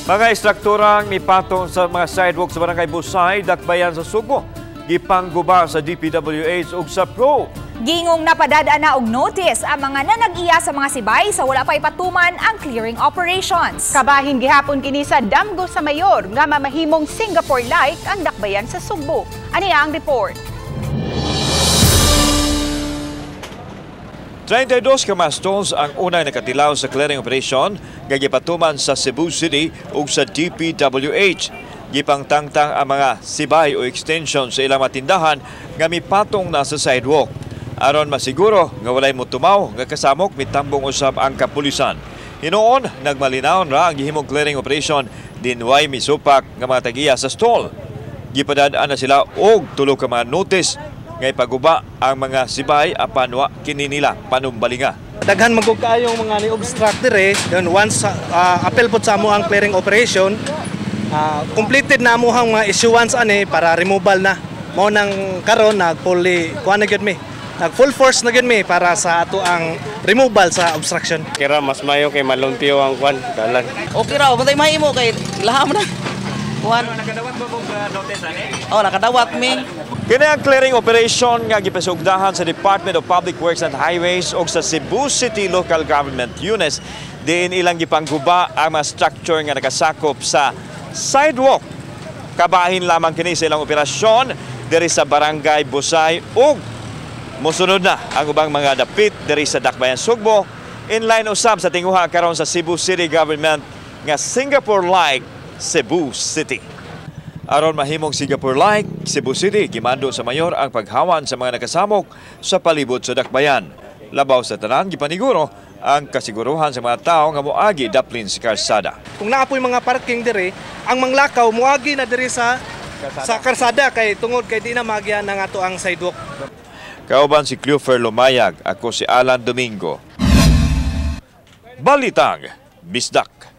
Mga istrukturang mipatong sa mga sidewalk sa Barangay Busay, Dakbayan sa Sugbo, gipangguba sa DPWH ug sa PRO. Gingong napadadaan na og notice ang mga nanag-iya sa mga sibay sa wala pa ipatuman ang clearing operations. Kabahin gihapon kini sa damgo sa mayor nga mamahimong Singapore-like ang dakbayan sa Sugbo. Ani ang report. 32 ka mga stalls ang unang nakatilaw sa clearing operation nga gipatuman sa Cebu City ug sa DPWH. Gipangtangtang ang mga sibay o extension sa ilang matindahan nga mipatong na sa sidewalk. Aron masiguro nga walay motumaw nga kasamok, mitambong usab ang kapulisan. Hinuon, nagmalinaw ra ang gihimong clearing operation dinway misupak nga mga tagiya sa stall. Gipadad-an na sila og tulo ka mga notice nga ipaguba ang mga sibay apan wa kini nila panumbalinga. Daghan man gud kaayong mga ni-obstruct dire. Then once apel pod sa amo ang clearing operation, completed na amo ang mga issuance ani para removal na. Mao nang karon nag fully kuan na gyud mi. Nag full force na gyud mi para sa ato ang removal sa obstruction. Kira mas mayo kay malumpyo ang kwan dalan. Okay ra, bantay mahimo kay ilaham na. Kuan. Nakadawat ba mong notice ani? Oh, nakadawat mi. Kini ang clearing operation nga gipasugdahan sa Department of Public Works and Highways ug sa Cebu City Local Government Units diin ilang gipangguba ang mga structure nga nakasakop sa sidewalk. Kabahin lamang kini sa ilang operasyon diri sa Barangay Busay ug mosunod na ang ubang mga dapit diri sa Dakbayan Sugbo in line usab sa tinguha karon sa Cebu City Government nga Singapore-like Cebu City. Aron mahimong Singapore-like Cebu City, gimando sa mayor ang paghawan sa mga nakasamok sa palibot sa dakbayan. Labaw sa tanan, gipaniguro ang kasiguruhan sa mga tao nga moagi daplin sa karsada. Kung naa po'y mga parking dire, ang manglakaw moagi na dire sa karsada kay tungod kay di na maagian ang ato ang sidewalk. Kauban si Cleofer Lumayag, ako si Alan Domingo. Balitang Bisdak.